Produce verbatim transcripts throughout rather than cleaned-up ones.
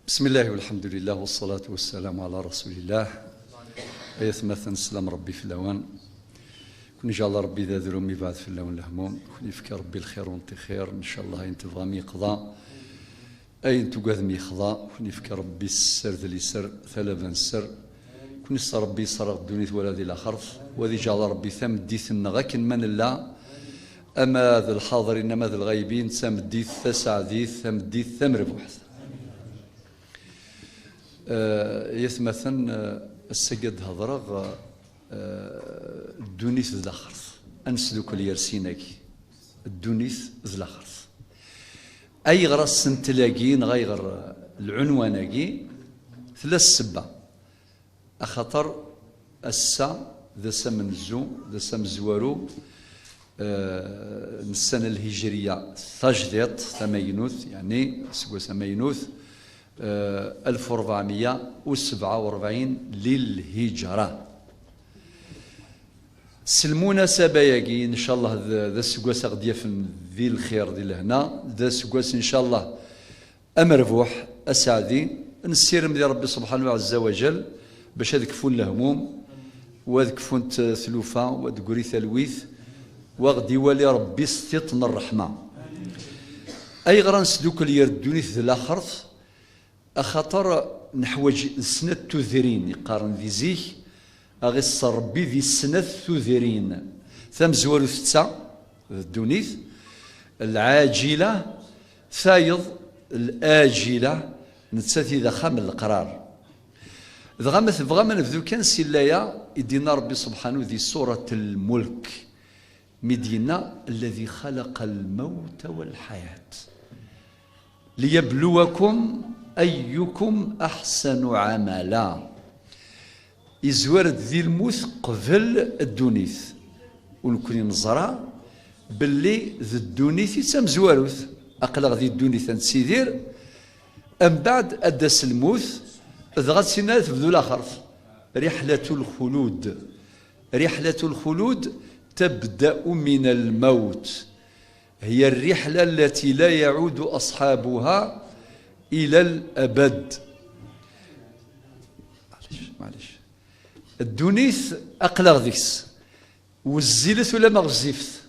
بسم الله والحمد لله والصلاة والسلام على رسول الله. Ay atmaten, sslam Ṛebbi fell-awen. Kun iǧɛel Ṛebbi d adrum, ibɛed fell-awen lehmum. Kun yefka Ṛebbi lxir u ntixir, ncallah ayen tebɣam yeqḍa, ayen tugadem yexḍa. Kun yefka Ṛebbi sser d liser, talaba n sser. Kun yesser Ṛebbi yesserɣ ddunit wala di laxert. Wa ad iǧɛel Ṛebbi tameddit-nneɣ akken ma nella, ama d lḥaḍrin ama d lɣaybin, d tameddit taseɛdit, tameddit tamerbuḥt. Eh, ay atmaten, eh, ass-agi ad d-hedreɣ, eh, ddunit d laxert. Ad nesdukel yer sin-agi, ddunit d laxert. Ayɣer asentel-agi neɣ ayɣer, eh, lɛunwan-agi? Tella ssebba. Axaṭer ass-a d ass amenzu, d ass amezwaru, eh, n ssana lhijriya tajdiṭ, tamaynut, yeɛni aseggas amaynut, eh, alef u ṛebɛemya u sebɛa u ṛebɛin lilhijra. S lmunasaba-agi, ncallah d, d aseggas a ɣ-d-yafen di lxir, di lehna, d aseggas, ncallah, amerbuḥ, aseɛdi. Nessirem di Ṛebbi subḥanahu ɛezza wa jal bac ad kfun lehmum, wa ad kfunt tlufa, wa ad d-tegri talwit, wa ɣ-d-iwali Ṛebbi s tiṭ n ṛṛeḥma. Ayɣer ad nesdukel yer ddunit d laxert? Axaṭer neḥwaǧ d snat tudrin, i qqaren di zik, a ɣ-isser Ṛebbi di snat tudrin. Tamezwarut d ta, d ddunit, lɛaǧila, tayeḍ, laǧila, nettat i d axxam n leqrar. Dɣa ma tebɣam ad nebdu kan si laya i d-yenna Ṛebbi subḥanu di surat Lmulk, mi d-yenna: الذي خلق الموت والحياة ليبلوكم أيكم أحسن عملا. Izwar-d di lmut qbel ddunit. U nekkni neẓra belli d ddunit i d tamezwarut. Aql-aɣ di ddunit ad nettidir, mbeɛd ad d-tas lmut, dɣa d tinna ad tebdu laxert. رحلة الخلود. رحلة الخلود تبدأ من الموت. هي الرحلة التي لا يعود أصحابها إلى الأبد. Maɛlic, maɛlic. Ddunit aql-aɣ deg-s. Wezzilet ulamma ɣezzifet.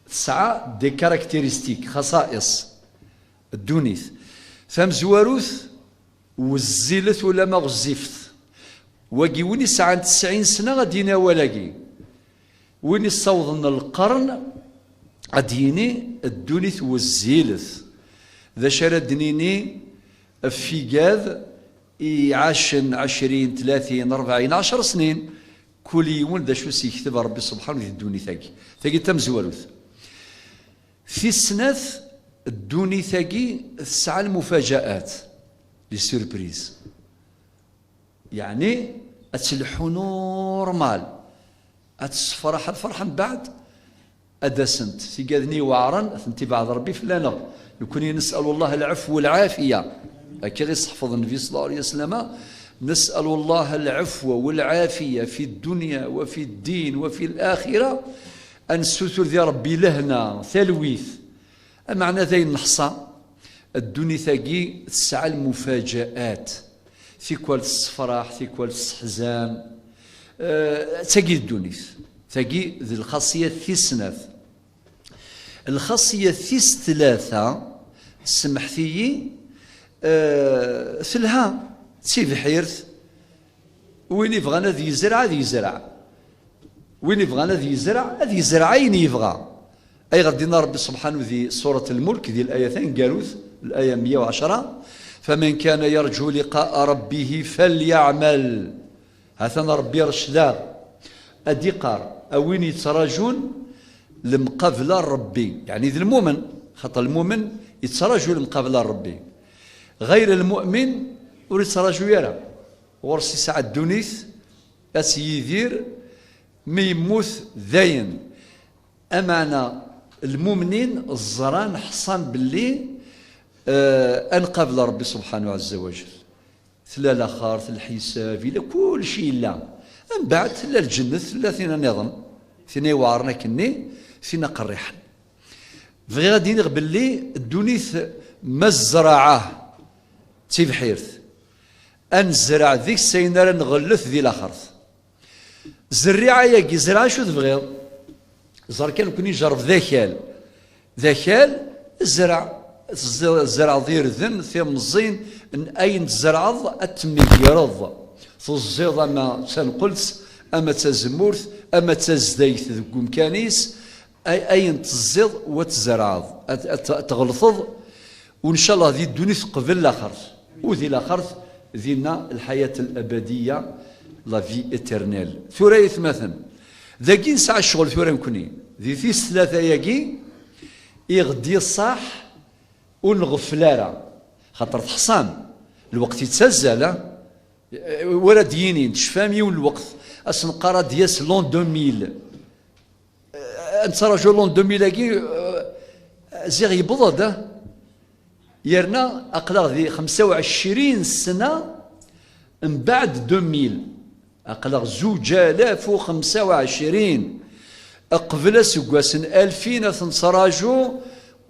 Tesɛa des caractéristiques, xaṣa'iṣ. Ddunit. Tamezwarut, wezzilet ulamma ɣezzifet. Wagi win yesɛan tesɛin sna ad d-yini awal-agi. Win yessawḍen lqern ad d-yini ddunit wezzilet. D acu ara d-nini ɣef igad iɛacen ɛecrin, tlatin, ṛebɛin, ɛecra snin? Kul yiwen d acu s-yekteb Ṛebbi subḥanu di ddunit-agi. Tagi d tamezwarut. Tis snat, ddunit-agi tesɛa lmufajaat, les surprises. Yeɛni, ad telḥu normal, ad tessefraḥ lferḥ, mbeɛd ad d-asent tigad-nni iweɛṛen, ad tent-ibɛed Ṛebbi fell-aneɣ. Nekkni nes'alu Allah lɛefw u lɛafiya. Akka i ɣ-isseḥfeḍ Nnbi ṣalla Llahu ɛalayhi wa sallama: نسأل الله العفو والعافية في الدنيا وفي الدين وفي الآخرة. Ad nessutur di Ṛebbi lehna, talwit. Ameɛna d ayen neḥṣa, ddunit-agi tesɛa lmufajaat. Tikwal tessefraḥ, tikwal tesseḥzan. Eh, d tagi d ddunit. Tagi d lxaṣiyat tis snat. Lxaṣiyat tis tlata, semḥet-iyi, eh, telha, d tibḥirt. Win ibɣan ad yezreɛ, ad yezreɛ. Win ibɣan ad yezreɛ, ad yezreɛ ayen yebɣa. Ayɣer d-yenna Ṛebbi subḥanu di surat Lmulk, di laya taneggarut, laya meyya u ɛecra: فمن كان يرجو لقاء ربه فليعمل. Ha-t-an Ṛebbi recdeɣ. Ad d-iqqar, a win yettraǧun lemqabla n Ṛebbi, yeɛni d lmumen, xaṭer lmumen yettraǧu lemqabla n Ṛebbi. Ɣayr lmu'min ur yettraǧu ara. Ɣur-s yesɛa ddunit, ad tt-yidir, mi yemmut dayen. Ameɛna, lmumnin ẓran, ḥṣan belli, eh, ad nqabel Ṛebbi subḥanahu ɛezza wa jell. Tella laxert, lḥisab, yella kulci yella. Mbeɛd, tella lǧennet, tella tina nniḍen. Tina iweɛṛen akkenni, tina qerriḥen. Bɣiɣ ad d-iniɣ belli ddunit ma tzerɛeḍ, d tibḥirt, ad nezreɛ deg-s ayen ara nɣellet di laxert. Zerriɛa-agi, zreɛ acu tebɣiḍ. Ẓer kan, nekkni jerreb d akal. D akal, zreɛ, tezreɛḍ irden, timẓin, n ayen tzerɛeḍ ad tmegreḍ. Teẓẓiḍ ama d tanqelt, ama d tazemmurt, ama d tazdayt deg umkan-is, ay-, ayen teẓẓiḍ u ad tzerɛeḍ, ad, ad, ad tɣelteḍ, u ncallah di ddunit qbel laxert, u di laxert dinna lḥayat al-abadiyya, la vie éternelle. Tura aytmaten, dagi nesɛa ccɣel tura nekni, di tis tlata-agi, iɣ d-iṣaḥ ur nɣeffel ara, xaṭer teḥṣam, lweqt ittazzal, a? Wara d-yinin, tecfam yiwen lweqt, ad s-neqqar ad d-yas l'an deux mille. Ad nettraǧu l'an deux mille-agi, eh, ziɣ yewweḍ-d, eh? Yerna aql-aɣ di xemsa u ɛecrin sna mbeɛd deux mille. Aql-aɣ zuǧ alaf u xemsa u ɛecrin. Qbel aseggas n alfin ad t-nettraǧu,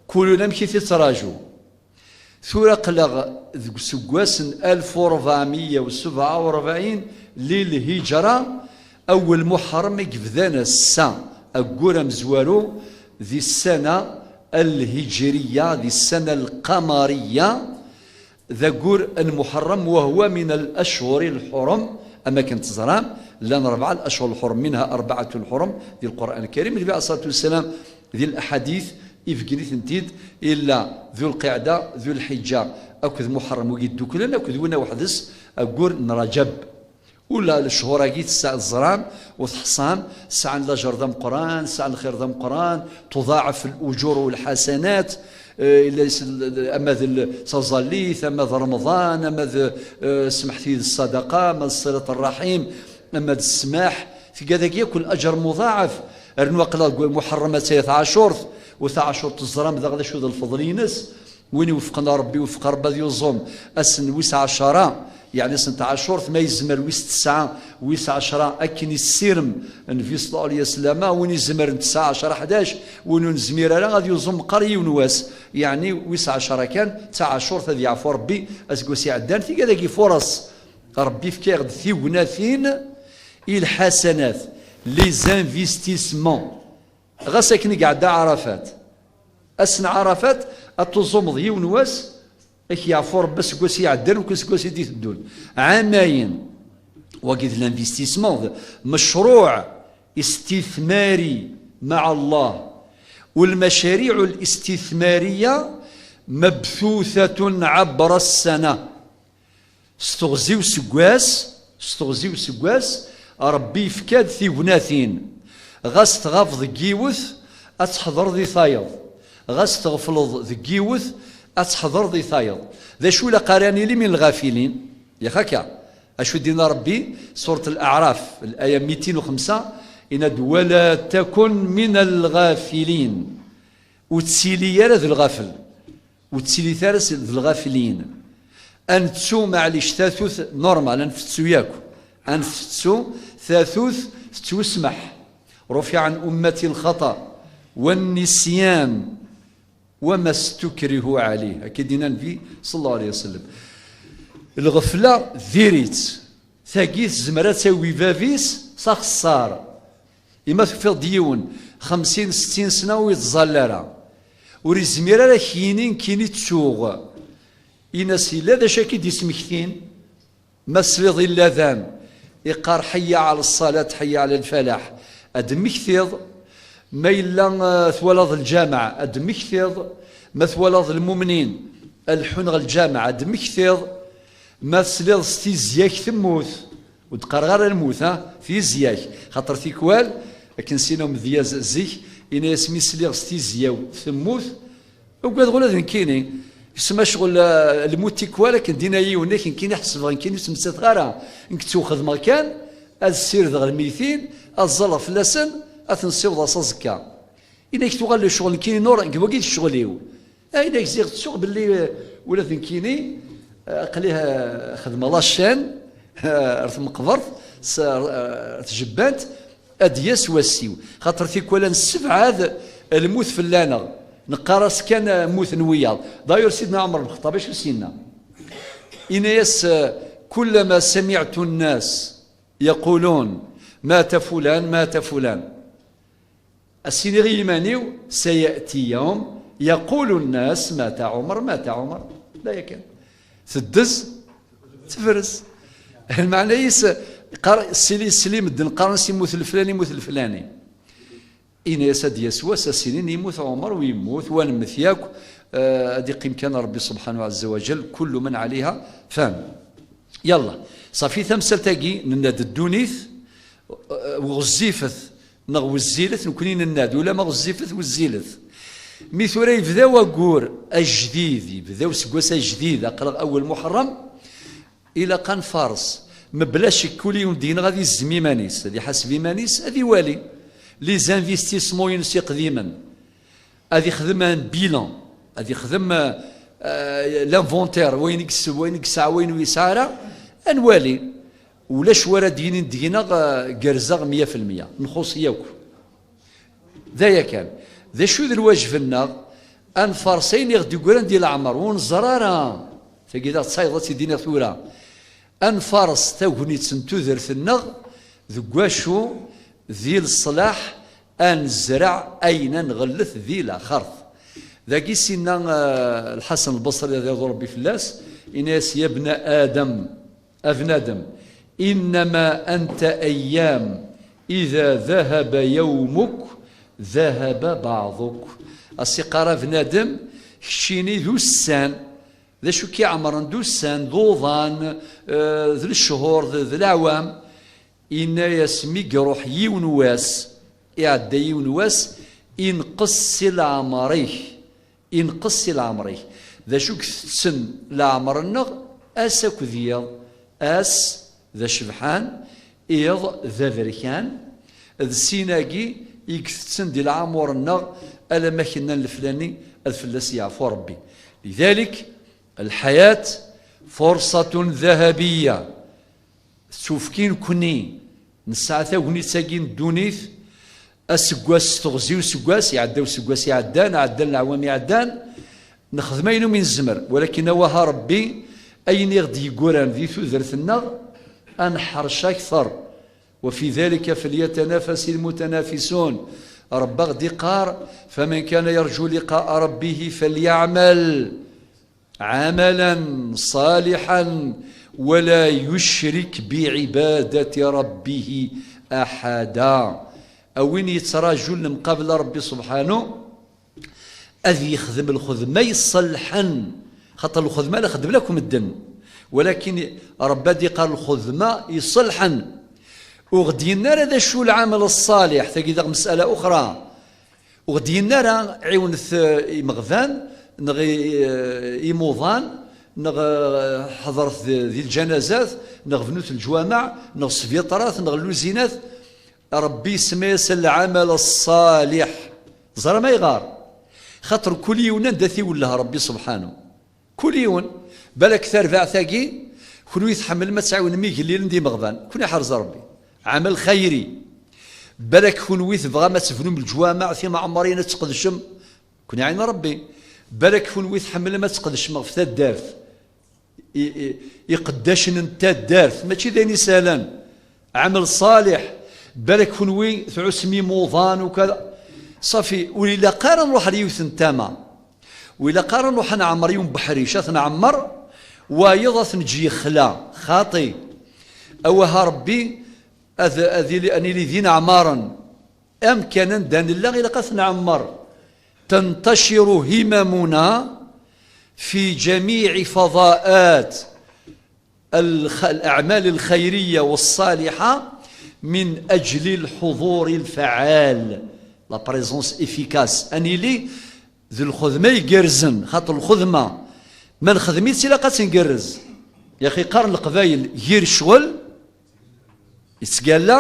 kul ulamek i t-ittraǧu. Tura aql-aɣ deg useggas n alef u ṛebɛemya u sebɛa u ṛebɛin lilhiǧra, awel Muḥerrem i yebdan ass-a, aggur amezwaru di ssana alhiǧriya, di ssana alqamariya, d aggur n Muḥerrem, wa huwa min al-ashhuri al-ḥurum, am akken teẓram, llan rebɛa al-ashhur al-ḥurum, minha arbaɛatu al-ḥurum, di Lqur'an Lkarim, Nnbi ɛalayhi ṣṣalatu wassalam, di laḥadit, ibeggen-iten-id, illa Dhu Lqiɛda, Dhu Lḥiǧǧa akked Muḥerrem, wigi dduklen, akked winna weḥd-s, aggur n Rajab. Ula lecɣur-agi tsa-, teẓram u teḥṣam, sɛan lajer d ameqqran, sɛan lxir d ameqqran, tuḍaɛef l'ujur u lḥasanat, eh, illa s-, ama d l-, taẓallit, ama d Remḍan, ama d, eh, smeḥt-iyi d ṣṣadaqa, ama d ṣilat rraḥim, ama d ssmaḥ, tga dagi akk lajer muḍaɛef, rnu aql-aɣ deg Muḥerrem attaya taɛacurt, u taɛacurt teẓram daɣ d acu d lfeḍl-ines, win iwefqen Ṛebbi, iwefq Ṛebbi ad yuẓum ass n wis ɛecṛa, yeɛni ass n tɛacurt, ma yezmer wis tesɛa, wis ɛecṛa, akken i ssirem Nnbi ṣalla Llahu ɛalayhi wa sallam, win izemren tesɛa, ɛecṛa, ḥdac, win ur nezmir ara ad yuẓum meqqar yiwen wass, yeɛni wis ɛecṛa kan, d taɛacurt ad yeɛfu Ṛebbi, aseggas iɛeddan, tigad-agi fuṛes. Ṛebbi yefka-yaɣ-d tignatin i lḥasanat, les investissements. Ɣas akken i iɛedda Ɛarafat, ass n Ɛarafat ad tuẓumeḍ yiwen wass, ad k-yeɛfu Ṛebbi aseggas iɛeddan akked aseggas i d-iteddun. Ɛamayen, wagi d l'investissement, d mecruɛ istithmari مع الله. والمشاريع الاستثمارية مبثوثة عبر السنة. S teɣzi useggas, s teɣzi useggas, Ṛebbi yefka-d tignatin. Ɣas tɣabeḍ deg yiwet, ad teḥḍreḍ i tayeḍ. Ɣas tɣefleḍ deg yiwet, ad teḥḍreḍ i tayeḍ. D acu ilaq ara nili min lɣafilin? Yak akka. Acu d-yenna Ṛebbi? Surat Al-Aɛraf, l'aya mitin u xemsa, yenna-d: ولا تكن من الغافلين. Ur ttili ara d lɣafel. Ur ttili ara s-, d lɣafilin. Ad nettu, maɛlic, tatut normal, ad nfettu yakk. Ad nfettu tatut tettwasmeḥ. رفع عن أمتي الخطأ والنسيان وما استكرهوا عليه. Akka i d-yenna Nnbi ṣalla Llahu ɛalayhi wa sallam. Lɣefla diri-tt. Tagi tezmer ad tawi bab-is s axeṣṣar. Ima tufiḍ-d yiwen xemsin, settin sna ur yettẓalla ara, ur yezmir ara ad k-yini nekkini ttuɣ, in-as yella d acu akka i d-ismektin. Ma tesliḍ i lladan iqqar: حي على الصلاة، حي على الفلاح, ad d-temmektiḍ. Ma yella, eh, twalaḍ lǧameɛ, ad d-temmektiḍ. Ma twalaḍ lmumnin ad leḥḥun ɣer lǧameɛ, ad d-temmektiḍ. Ma tesliḍ s tizya-k temmut, ur d-qqareɣ ara lmut, ha, tizya-k, xaṭer tikwal, akken sina umedyaz zik, ini-as: mi sliɣ s tizya-w temmut, ugadeɣ ula d nekkini. Yesma ccɣel, eh, lmut tikwal, akken d-yenna yiwen, nekk nekkini ḥesbeɣ nekkini ur ttmettateɣ ara, nekk ttuɣ xedmeɣ kan, ad ssirdeɣ lmeytin, ad ẓẓalleɣ fell-asen, ad ten-ssiwḍeɣ s aẓekka. Ini-ak tuɣal lecɣel nekkini nur, deg wagi d ccɣel-iw. Ayen ay ziɣ ttuɣ belli, eh, ula d nekkini, eh, aql-i, eh, xedmeɣ la chaîne, eh, ar tmeqbert, s, eh, ar tjebbant, ad d-yas wass-iw. Xaṭer tikwal ad nessebɛad lmut fell-aneɣ. Neqqar-as kan, eh, mmuten wiyaḍ. D'ailleurs, Sidna Ɛmer ben Xeṭṭab, acu s-yenna? Ini-as, كلما سمعت الناس يقولون مات فلان، مات فلان. As-iniɣ i yiman-iw, سيأتي يوم يقول الناس مات عمر، مات عمر. D aya kan. Teddez, tefres. Lmeɛna-is, qqar-, sli, sli medden qqaren-as yemmut leflani, yemmut leflani. Ini-as ad d-yas wass, ad s-inin yemmut Ɛumer u yemmut, wa nemmet yakk, eh, ad iqqim kan Rebbi subḥanahu ɛezza wa jall, كل من عليها فان. Yalla, ṣafi tamsalt-agi, nenna-d ddunit, eh, ɣezzifet neɣ wezzilet, nekkni nenna-d, ulama ɣezzifet, wezzilet. Mi tura yebda waggur ajdid, yebda useggas ajdid, aql-aɣ awal Muḥerram, ilaq ad nfares. Mebla ccek, kul yiwen deg-neɣ ad izzem iman-is, ad iḥaseb iman-is, ad iwali les investissements-ines iqdimen, ad ixdem un bilan, ad ixdem, euh, l'inventaire, wayen i yes-, wayen i yesɛa, wayen ur yesɛi ara, ad nwali. Ulac wara d-yinin deg-neɣ, euh, gerrzeɣ meyya fi lmeyya, nxuṣ yakk. D aya kan. D acu d lwajeb-nneɣ? Ad nfares ayen i ɣ-d-yeggran di leɛmer, ur neẓri ara. Tagi d aɣ-tt-tayeḍ ad tt-id-iniɣ tura. Ad nfares tagnit n tudert-nneɣ deg wacu di leṣlaḥ, ad nezreɛ ayen ad nɣellet di laxert. Dagi s-inna, eh, Lḥasen Lbaṣri, ad yaḍu Rebbi fell-as, ini-as: يا ابن آدم، a bnadem, إنما أنت أيام، إذا ذهب يومك ذهب بعضك. As-iqqar a bnadem, keččini d ussan, d acu k-iɛemren d ussan, d uḍan, eh, d lechur, d, d leɛwam. Inna-yas, mi iruḥ yiwen wass, iɛedda yiwen wass, inqes si leɛmer-ik. Inqes si leɛmer-ik. D acu i itetten leɛmer-nneɣ? Ass akked yiḍ. Ass d acebḥan, iḍ d aberkan. D sin-agi i itetten di leɛmur-nneɣ, alamma k-nnan leflani, ad fell-as yeɛfu Rebbi. لذلك الحياة فرصة ذهبية. Tettufki nekkni nesɛa tagnit-agi n ddunit, aseggas s teɣzi useggas, iɛedda useggas iɛeddan, ɛeddan leɛwam iɛeddan, nexdem ayen umi nezmer, walakin awah a Rebbi, ayen i ɣ-d-yegguran di tudert-nneɣ, ad neḥrec akter. وفي ذلك فليتنافس المتنافسون. Rebbi a ɣ-d-iqqar: فمن كان يرجو لقاء ربه فليعمل عملا صالحا ولا يشرك بعبادة ربه أحدا. A win yettrajun lemqabel n Rebbi subḥanu, ad yexdem lxedma iṣelḥen, xaṭer lxedma la xeddmen akk medden, walakin Rebbi ad d-iqqar lxedma iṣelḥen. Ur ɣ-d-yenna ara d acu lɛamal ṣṣaliḥ, tagi daɣ mesala uxra. Ur ɣ-d-yenna ara ɛiwnet, eh, imeɣban, neɣ i-, eh, imuḍan, neɣ, eh, ḥeḍret di, di lǧanazat, neɣ bnut leǧwameɛ, neɣ sbiṭarat, neɣ lluzinat. Rebbi isemma-yas lɛamal ṣṣaliḥ. Ẓram ayɣer? Xaṭer kul yiwen anda t-iwelleh Rebbi subḥanu. Kul yiwen. Balak tarbaɛt-agi, kunwi tḥemmlem ad tɛiwnem igellilen d imeɣban, kun iḥrez Rebbi. Ɛamal xayri. Balak kunwi tebɣam ad tebnum leǧwameɛ, timeɛmarin ad tqedcem, kun iɛin Rebbi. Balak kunwi tḥemmlem ad tqedcem ɣef taddart. I, i, iqeddacen n taddart, mačči d ayen isehlen. Ɛamel ṣaliḥ. Balak kunwi tɛusem imuḍan ukada. Ṣafi, ur ilaq ara nruḥ ar yiwet n tama. Ur ilaq ara nruḥ ad nɛemmer yiwen beḥric, ad t-nɛemmer, wayeḍ ad t-neǧǧ yexla. Xaṭi. Awah a Rebbi, ad, ad ili, ad nili d ineɛmaren. Amkan anda nella ilaq ad t-nɛemmer. تنتشر هممنا في جميع فضاءات الخ-، الأعمال الخيرية والصالحة من أجل الحضور الفعال. La présence efficace. Ad nili d lxedma igerrzen, xaṭer lxedma ma nexdem-itt ilaq ad tengerrez. Yaxi qqaren Leqbayel, yir ccɣel yettgalla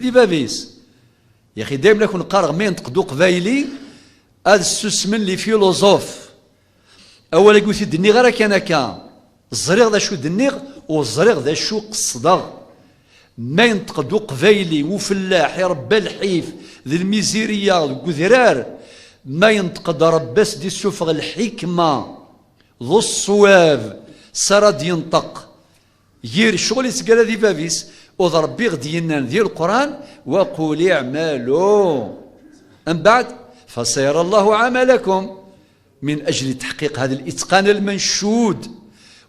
di bab-is. Yaxi dayem la kun-qqareɣ, ma yenṭeq-d uqbayli, ad ssusmen les philosophes. Awal-agi ur t-id-nniɣ ara kan akka. Ẓriɣ d acu d-nniɣ, u ẓriɣ d acu qesdeɣ. Ma yenṭeq-d uqbayli, ufellaḥ, irebba lḥif, d lmiziriya, deg udrar, ma yenṭeq-d Rebbi as-d-issufeɣ lḥikma, d ṣṣwab, s ara d-yenṭeq yir ccɣel yettgalla di bab-is, u d Ṛebbi i ɣ-d-yennan di Leqran: "Wa qul i'malu." Mbeɛd: "Fasayara Allahu amalakum." Min ajli teḥqiq hada litqan lmencud.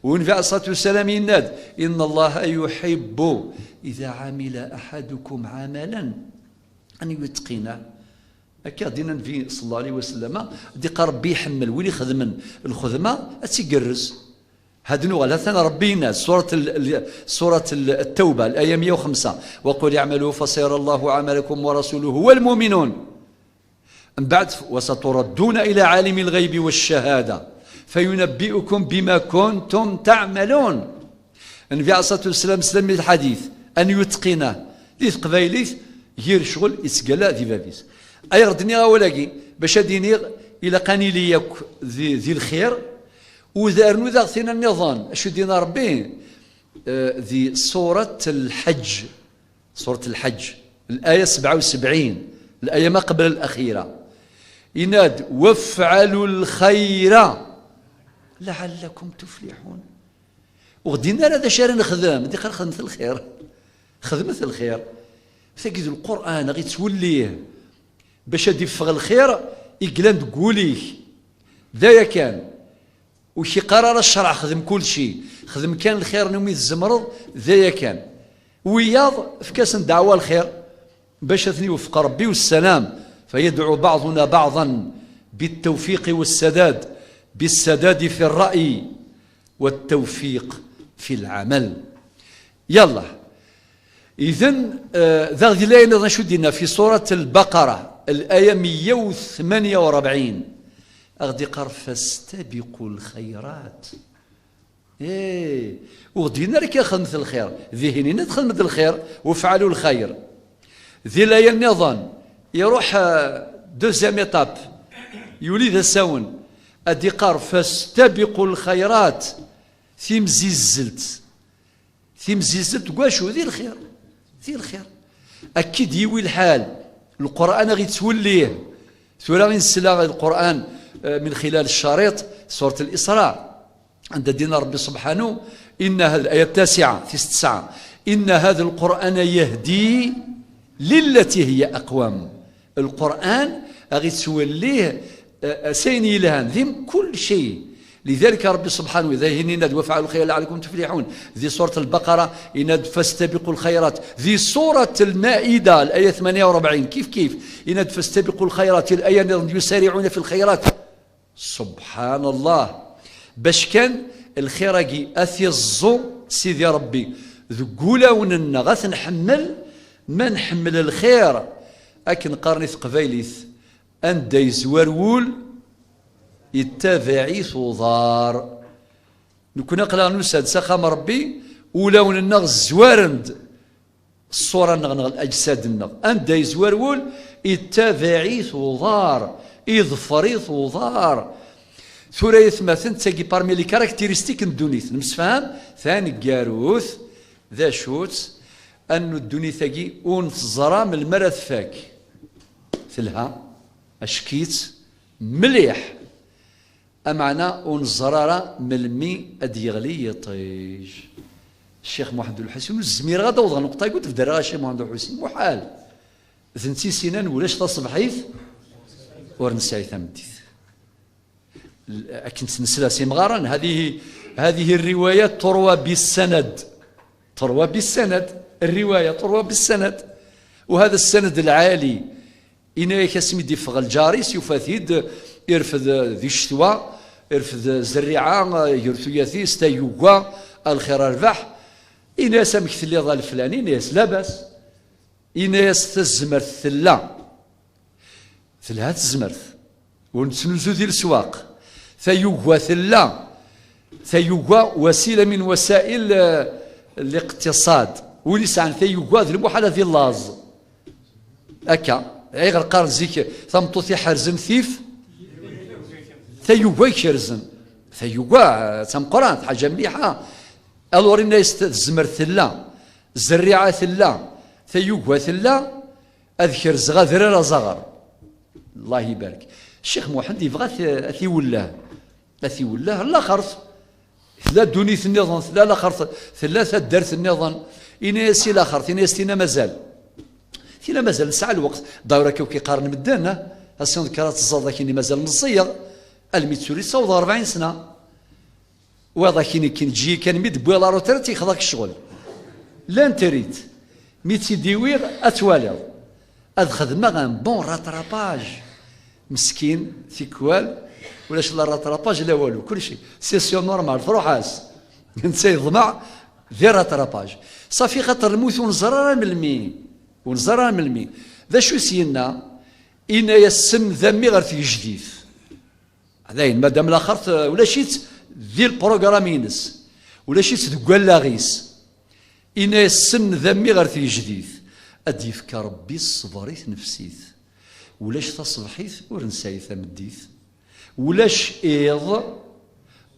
U Nnbi ɛalayhi ṣṣalatu wassalam yenna-d: "Inna Allaha yuḥibbu ida ɛamila aḥadukum ɛamalan an yutqinah." Akka i ɣ-d-yenna Nnbi ṣalla Llahu ɛalayhi wa sallam, ad iqqar Ṛebbi iḥemmel win ixedmen lxedma ad tt-igerrez. Had nuɣal, ha-t-an Ṛebbi yenna-d, surat l-, l-, surat l-, Ttawba, laya meyya u xemsa: "Wa qul i'malu fasayara Allahu amalakum wa rasuluhu wal mu'minun." Mbeɛd: "Wa saturadduna ila alimi lɣaybi wa ccahada, fa yunabbi'ukum bima kuntum ta'malun." Nnbi ɛalayhi ṣṣalatu wassalam, slam i lḥadit, an yutqinah, di teqbaylit, yir ccɣel yettgalla di bab-is. Ayɣer d-nniɣ awal-agi? Bac ad iniɣ, ilaq ad nili yakk di, di lxir, u d rnu daɣ tin nniḍen, acu d-yenna Ṛebbi, eh, di surat Lḥeǧǧ, surat Lḥeǧǧ, laya sebɛa u sebɛin, laya ma qbel laxira, yenna-d: "Wafɛalu lxayra laɛallakum tufliḥun." Ur ɣ-d-yenna ara d acu ara nexdem, d iqqar: "Xedmet lxir, xedmet lxir." Tagi d Lqur'an, a ɣ-ittwellih bac ad iffeɣ lxir i yellan deg wul-ik. D aya kan. Ur k-iqqar ara ccreɛ xdem kulci, xdem kan lxir n umi tzemreḍ, d aya kan. Wiyaḍ, efk-asen ddeɛwa lxir, bac ad ten-iwefeq Ṛebbi u ssalam. فيدعو بعضنا بعضا بالتوفيق والسداد، بالسداد في الرأي والتوفيق في العمل. Yallah. Idan, eh, daɣ di laya nniḍen acu d-yenna fi surat Lbaqara, laya meyya u tmanya u rebɛin, a ɣ-d-iqqar: "Fastabiqu lxayrat." Eh, ur ɣ-d-yenna ara kan xedmet lxir, dihin yenna-d: "Xedmet lxir, wafɛalu lxayr." Di laya nniḍen, iruḥ, eh, deuxième étape, yuli d asawen, a d-iqqar: "Fastabiqu lxayrat", timzizzelt. Timzizzelt deg wacu? Di lxir. Di lxir. Akka i d-yiwi lḥal. Lqur'an a ɣ-ittwellih. Tura i nesla i Lqur'an, eh, min xilal ccariṭ, surat Lisra. Anda d-yenna Ṛebbi subḥanu: "Inna hada", aya tasiɛa, tis tesɛa, "Inna hada Lqur'ana yahdi lillati hiya aqwam." Lqur'an a ɣ-ittwellih, eh, s ayen yelhan, di mkul cay. Lidalik Ṛebbi subḥanu, d ayen yenna-d: "Wafɛalu lxayra laɛallakum tufliḥun." Di surat Lbaqara, yenna-d: "Fastabiqu lxayrat." Di surat Lmaida, laya tmanya u rebɛin, kif kif, yenna-d: "Fastabiqu lxayrat", i laya nniḍen: "Yusariɛuna fi lxayrat." Subḥanallah! Bac kan lxir-agi ad t-iẓẓu Sidi Ṛebbi deg wulawen-nneɣ, ad t-nḥemmel, ma nḥemmel lxir, akken qqaren i teqbaylit: "Anda yezwar wul, yettabaɛ-it uḍar." Nekkni aql-aɣ nusa-d s axxam Ṛebbi, ulawen-nneɣ zwaren-d ṣṣura-nneɣ neɣ leǧsad-nneɣ. Anda yezwar wul, yettabaɛ-it uḍar, iḍfer-it uḍar. Tura, ay atmaten, d tagi parmi les caractéristiques n ddunit. Nemsefham? Taneggarut, d acu-tt? Annu ddunit-agi ur neẓra melmi ara tfak. Telha, acek-itt mliḥ. Ameɛna ur neẓri ara melmi ad d-yeɣli yiṭij. Ccix Muḥend Ulḥusin, ur zmireɣ ad awḍeɣ nneqṭa-agi ur d-bderreɣ a Ccix Muḥend Ulḥusin, muḥal. D netta i s-yennan: "Ulac taṣebḥit ur nesɛi tameddit." Akken tt-nesla s imɣaren, هذه، هذه الرواية تروى بالسند. تروى بالسند. الرواية تروى بالسند. وهذا السند العالي. Yenna-yak asmi d-iffeɣ lǧar-is, yufa-t-id irfed di ccetwa, irfed zerriɛa gar tuyat-is, tayuga, a lxir a rrbeḥ. Yenna-yas: "Amek telliḍ a leflani?" Yenna-yas: "Labas." Yenna-yas: "Tazmert tella." Telha tezmert. Ur nettnuzu di leswaq. Tayuga tella. Tayuga wasila min wasail, eh, liqtiṣad. Win yesɛan tayuga d lmuḥal ad illaẓ. Akka. Ayɣer qqaren zik tameṭṭut iḥerzen tif? Tayuga ikerzen. Tayuga, eh, d tameqqrant, ḥaǧa mliḥa. Alors, yenna-yas tezmert tella, zerriɛa tella, tayuga tella, ad kerzeɣ adrar azaɣer. Allah ibarek. Ccix Muḥend yebɣa ad t-, ad t-iwelleh. Ad t-iwelleh, laxert. Tella ddunit nniḍen, tella laxert, tella taddart nniḍen. Ini-as i laxert, ini-as: "Tina mazal. Tina mazal, nesɛa lweqt." Dayur akka akk i qqaren medden, ah? Ass-a ḍekker ad teẓẓaḍ akini mazal meẓẓiyeɣ. Almi d tura yessaweḍ ɣer rebɛin sna. Wayeḍ akini, kkin, ǧǧi-yi kan mi d-wwiɣ la retraite, yexḍa-k ccɣel. Llant-rit. Mi tt-id-iwiɣ, ad twaliḍ. Ad xedmeɣ un bon rattrapage. Meskin, tikwal, ulac la rattrapage, la walu, kulci. Session normale, truḥ-as. Netta yeḍmeɛ di rattrapage. Safi, xaṭer lmut ur neẓri ara melmi. Ur neẓri ara melmi. D acu i s-yenna? Inna-yas: "Senned a mmi ɣer tgejdit." Dayen, madam laxert, eh, ulac-itt di lprogram-ines, ulac-itt deg wallaɣ-is. Ini-as: "Senned a mmi ɣer tgejdit, ad d-yefk Rebbi ṣṣber i tnefsit. Ulac taṣebḥit ur nesɛi tameddit, ulac iḍ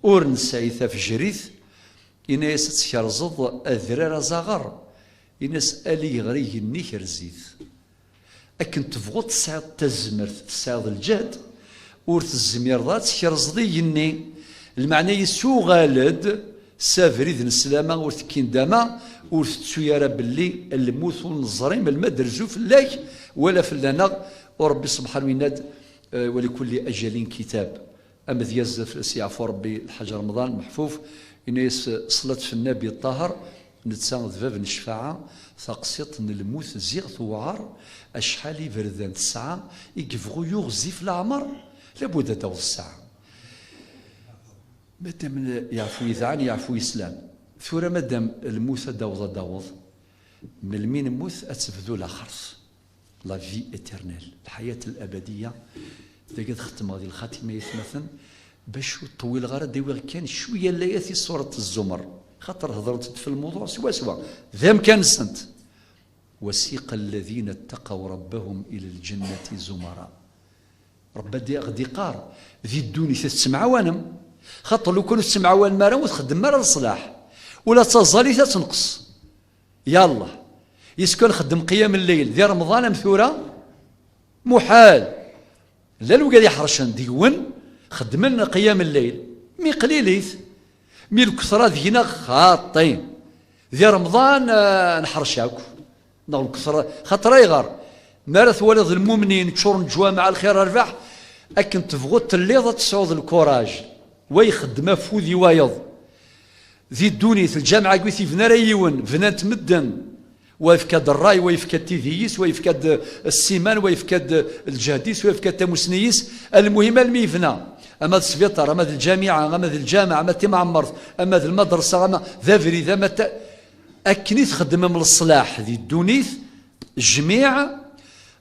ur nesɛi tafejrit." Ini-as: "Ad tkerzeḍ adrar azaɣer." Ini-as: "Ali ɣer igenni, kerz-it." Akken tebɣuḍ tesɛiḍ tazmert, tesɛiḍ lǧehd, ur tezmireḍ ad tkerzeḍ igenni. Lmeɛna-is, uɣal-d s abrid n sslama, ur tekkin dama, ur tettu ara belli lmut ur neẓri melmi ad d-terzu fell-ak wala fell-aneɣ. U Rebbi Sebḥanu yenna-d: "Eh, wa likulli ajalin kitab." Amedyaz, ad s-yeɛfu Rebbi, Lḥaǧ Remḍan Meḥfuf, yenna-yas: "Ṣṣlat f Nnabi Ṭṭaher, netta d bab n ccfaɛa, taqsiṭ n lmut ziɣ tewɛer, acḥal iberdan tesɛa, i yebɣu yuɣ zzif leɛmer, labud ad d-taweḍ ssaɛa." Madam yeɛfu yedɛan, yeɛfu yeslan. Tura madam lmut ad d-taweḍ, ad d-taweḍ, melmi nemmut ad tebdu laxert. La vie éternelle, lḥayat al-abadiyya. Dagi ad xetmeɣ di lxatima, ay atmaten, bac ur ṭṭewwileɣ ara, ad d-awiɣ kan cwiya n layat i surat Zzumer, xaṭer hedrent-d f lmuḍuɛ swaswa, d amkan-nsent. وسيق الذين اتقوا ربهم إلى الجنة زمرا. Rebbi ad d-, aɣ-d-iqqar, di ddunit ad tettemɛawanem, xaṭer lukan ur tettemɛawanem ara, ur txeddmem ara leṣlaḥ, ula d taẓallit ad tenqes. Yallah. Yeskan xeddem qiyam lleyl di Remḍan am tura? Muḥal. Llan wigad iḥercen deg-wen, xeddmen qiyam lleyl. Mi qlilit. Mi lketṛa deg-neɣ xaṭi. Di Remḍan, ah, neḥrec akk. Neɣ lketṛa. Xaṭer ayɣer? Mi ara twaliḍ lmumnin ččuren ǧwameɛ lxir rrbeḥ, akken tebɣuḍ telliḍ ad tesɛuḍ lkuraj. Wa ixeddem afud i wayeḍ. Di ddunit, lǧameɛ-agi ur t-yebni ara yiwen, bnan-t medden. Wa yefka-d ṛṛay, wa yefka-d tidi-is, wa yefka-d ssiman, wa yefka-d lǧehd-is, wa yefka-d tamussni-is. Almuhim, almi yebna, ama d sbiṭar, ama d lǧamiɛa, ama d lǧameɛ, ama d timɛemmert, ama d lmadrasa, ama d abrid, ama d ta-, akken i txeddmem leṣlaḥ di ddunit, jmiɛ,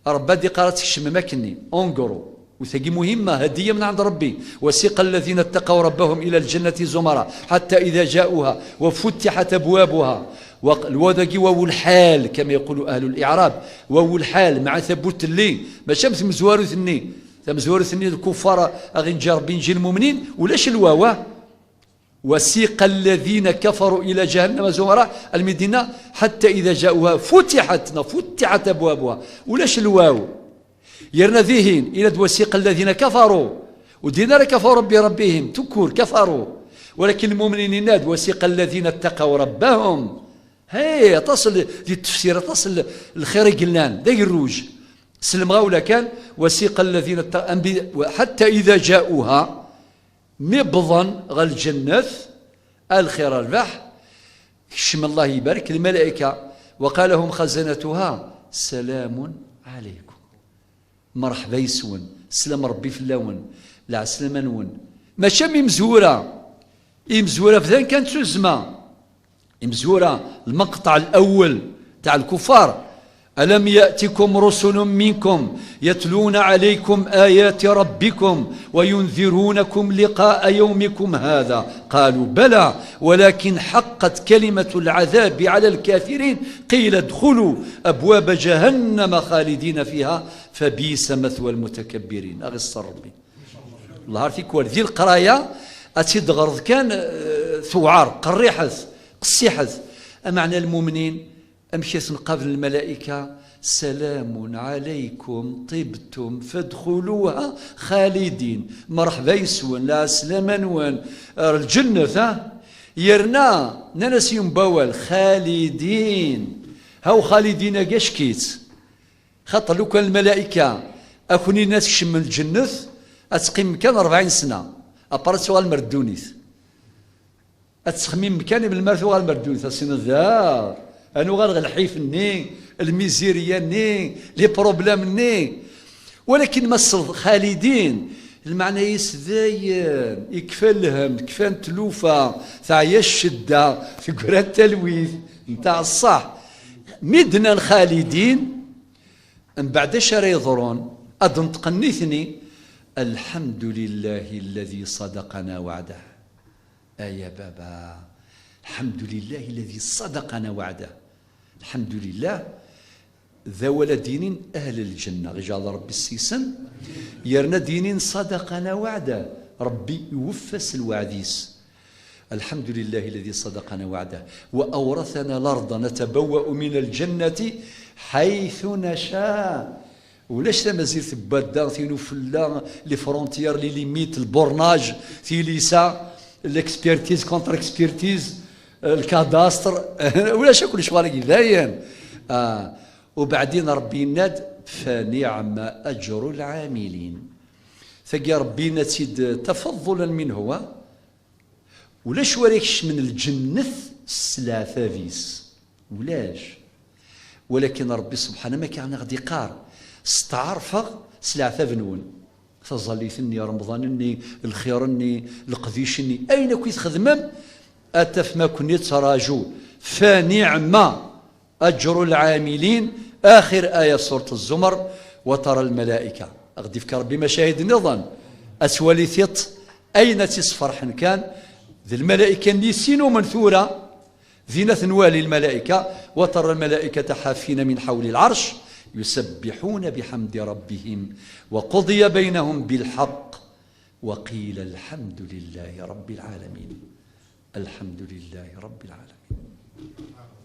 Rebbi ad iqqar ad tkecmem akkenni, en gros. U tagi muhimma, هدية من عند ربي. وسيق الذين اتقوا ربهم إلى الجنة زمرا حتى إذا جاءوها وفتحت أبوابها. Wa-, lwaw-agi wawu lḥal, كما يقول أهل الإعراب. Wawu lḥal, meɛna tawwurt telli, mačči am tmezwarut-nni. Tamezwarut-nni d lkuffar, a ɣ-inǧi Rebbi, inǧi lmumnin, ulac lwaw, ah. وسيق الذين كفروا إلى جهنم زمرا, almi d-yenna, حتى إذا جاءوها فتحت, neɣ فتحت أبوابها. Ulac lwaw. Yerna dihin, yenna-d: وسيق الذين كفروا. Ur d-yenna ara: كفروا بربهم, tukur, كفروا. Walakin lmumnin, yenna-d: وسيق الذين اتقوا ربهم. Hey, aṭas l-, di tefsir, aṭas l-, lxir i yellan, d agerruj. S lemɣawla kan, وسيق الذين ات-, أنبي-, حتى إذا جاءوها, Mi wwḍen ɣer lǧennet, a lxir, a rrbeḥ, kecmen, Allah ibarek, lmalayka, وقال لهم خزنتها سلام عليكم. Mreḥba yes-wen, sslam n Rebbi fell-awen, lɛeslama-nwen. Mačči am imezwura. Imezwura bdan kan d tuzzma. Imezwura, المقطع الأول تاع الكفار: ألم يأتكم رسل منكم يتلون عليكم آيات ربكم وينذرونكم لقاء يومكم هذا؟ قالوا بلى ولكن حقت كلمة العذاب على الكافرين قيل ادخلوا أبواب جهنم خالدين فيها فبئس مثوى المتكبرين. A ɣ-iṣṣer Rebbi. Lhar tikwal, di leqraya, ad tt-id-ɣreḍ kan, eh, tewɛer, qerriḥet, qessiḥet. Ameɛna lmumnin, amek i ten-qablen lmalayka? سلام عليكم طبتم فادخلوها خالدين. Mreḥba yes-wen, lɛeslama-nwen, ar lǧennet, ha? Yerna nnan-as yembawal xalidin. Haw xalidin-agi acki-tt. Xaṭer lukan lmalaika a kun-inin ad tkecmem lǧennet, ad teqqimem kan rebɛin sna, après ad tuɣalem ar ddunit. Ad tettxemmimem kan i melmi ara tuɣalem ar ddunit, ad tiniḍ daɣ ad nuɣal ɣer lḥif-nni, lmizirya-nni, les problèmes-nni. Walakin ma tesleḍ xalidin, lmeɛna-is dayen ikfa lhemm, kfan tlufa, teɛya ccedda, teggra talwit nteɛ ṣṣeḥ. Mi d-nnan xalidin, mbeɛd acu ara yeḍrun? Ad d-neṭqen nitni: الحمد لله الذي صدقنا وعده. Aya baba, الحمد لله الذي صدقنا وعده. Lḥemdulillah, d awal ad d-yinin ahl lǧenna, ɣ-ijeɛɛel Rebbi seg-sen, yerna ad d-yinin صدقنا وعده, Rebbi iweffa s lweɛd-is. الحمد لله الذي صدقنا وعده وأورثنا الأرض نتبوأ من الجنة حيث نشاء. Ulac tamazirt n wadda, tin ufella, les frontières, les limites, le bornage, tilisa, l'expertise, contre-expertise, le cadastre, ulac akk lecɣal-agi dayen. Ah, ubeɛdin Rebbi yenna-d: فنعم أجر العاملين. Tagi Rebbi yenna-tt-id تفضلا منه, ah. Ulac wara ikecmen lǧennet s leɛtab-is. Ulac. Walakin Rebbi subḥana ma kan aɣ-d-iqqar: steɛrfeɣ s leɛtab-nwen. Taẓallit-nni, remḍan-nni, lxir-nni, leqdic-nni, ayen akk i txedmem, ad tafem akk-nni ttraǧu. فنعم أجر العاملين. Axir aya surat Zzumar: وترى الملائكة. Ad ɣ-d-ifk Rebbi macahid nniḍen. Ad twali tiṭ, ayen ad tt-isferḥen kan, d lmalayika-nni sin umen tura, din ad ten-nwali lmalayika: وترى الملائكة حافين من حول العرش يسبحون بحمد ربهم وقضي بينهم بالحق وقيل الحمد لله رب العالمين. الحمد لله رب العالمين.